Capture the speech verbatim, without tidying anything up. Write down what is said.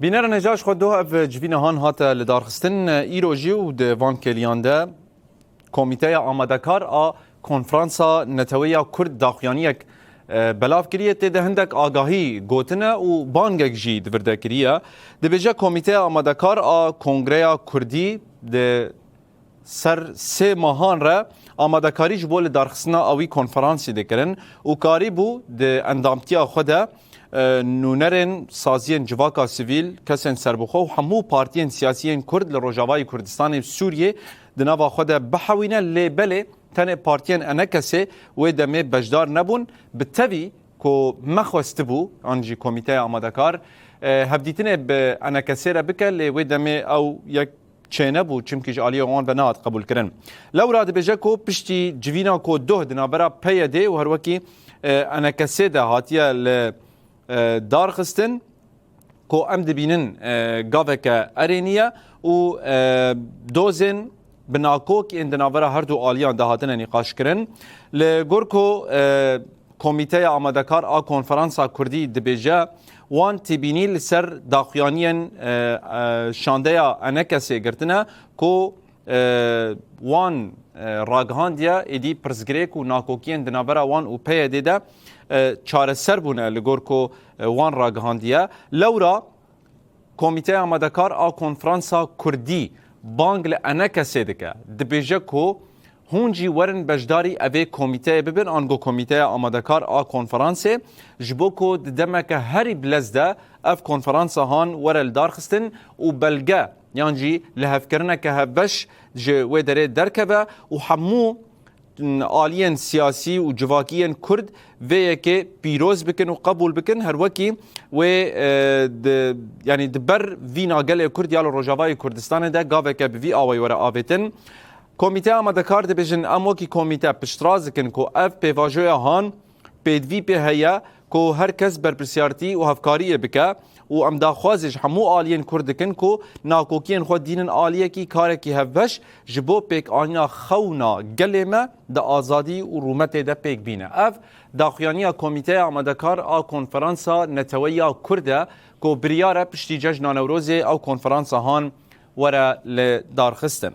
Bînerên hêja, ji xwe doh ev civîna han hate lidarxistin. Îro jî û di van kêliyan de Komîteya Amadekar a Konferansa Neteweyê ya Kurd daxuyaniyek, e, belav kiriye, tê de hindek agahî gotine û bangek jî di vir de kiriye. Dibêje, Komîteya Amadekar a Kongreya Kurdî di ser sê mehan re amadekarî ji bo lidarxistina ewî konferansê dikirin û karîbû di endamtiya xwe de, e, nûnerên saziyên civaka sivîl, kesên serbixwe û hemû partiyên siyasî yên Kurd li Rojavayê Kurdistanê û Sûriyê di nava xwe de bihewîne, lê belê tenê partiyên ENKSê wê demê beşdar nebûn. Bi tevî ku me xwestibû, an jî Komîteya Amadekar, e, hevdîtinê bi ENKSê re bike, lê wê demê ew yek çênebû, çimkî ji aliyê wan ve nehat qebûlkirin. Lewra dibêje ku piştî civîna ku doh di navbera PYDê û her wekî, e, ENKSê de hatiye li, e, darxistin, ku em dibînin, e, gaveke erênî ye û, e, dozên bi nakok yên di navbera her du aliyan de hatine nîqaşkirin. Li gor ku, e, Komîteya Amadekar a Konferansa Kurdî dibêje, wan têbînî li ser daxuyaniyên, e, e, şandeya ENKSê girtine ku, e, wan, e, ragihandiye, êdî pirsgirêk û nakokiyên di navbera wan û PYDê de, e, çareser bûne li gor ku, e, wan ragihandiye. Lewra Komîteya Amadekar a Konferansa Kurdî bang li ENKSê dike. Dibêje ku hûn jî werin beşdarî evê komîteyê bibin, ango Komîteya Amadekar a Konferansê, ji bo ku di demeke herî bilez de ev konferansa han were lidarxistin û belge yan jî lihevkirineke hevbeş ji wê derê derkeve û hemû aliyên siyasî û civakî yên Kurd vê yekê pîroz bikin û qebûl bikin, her wekî wê, e, di, yanî di ber vîna gelê Kurd ya li Rojavayê Kurdistanê de gaveke bi vî awayî were avêtin. Komîteya Amadekar dibêjin, em wekî komîte piştrast dikin ku ev pêvajoya han pêdivî pê heye ku her kes berpirsiyartî û hevkariyê bike û em daxwazê ji hemû aliyên Kurd dikin ku nakokiyên xwe dînin aliyekî, karekî hevbeş ji bo pêkanîna xewna gelê me di azadî û rûmetê de pêk bîne. Ev daxuyaniya Komîteya Amadekar a Konferansa Neteweya Kurd e ku biryar e piştî Cejna Newrozê ew konferansa han were li darxistin.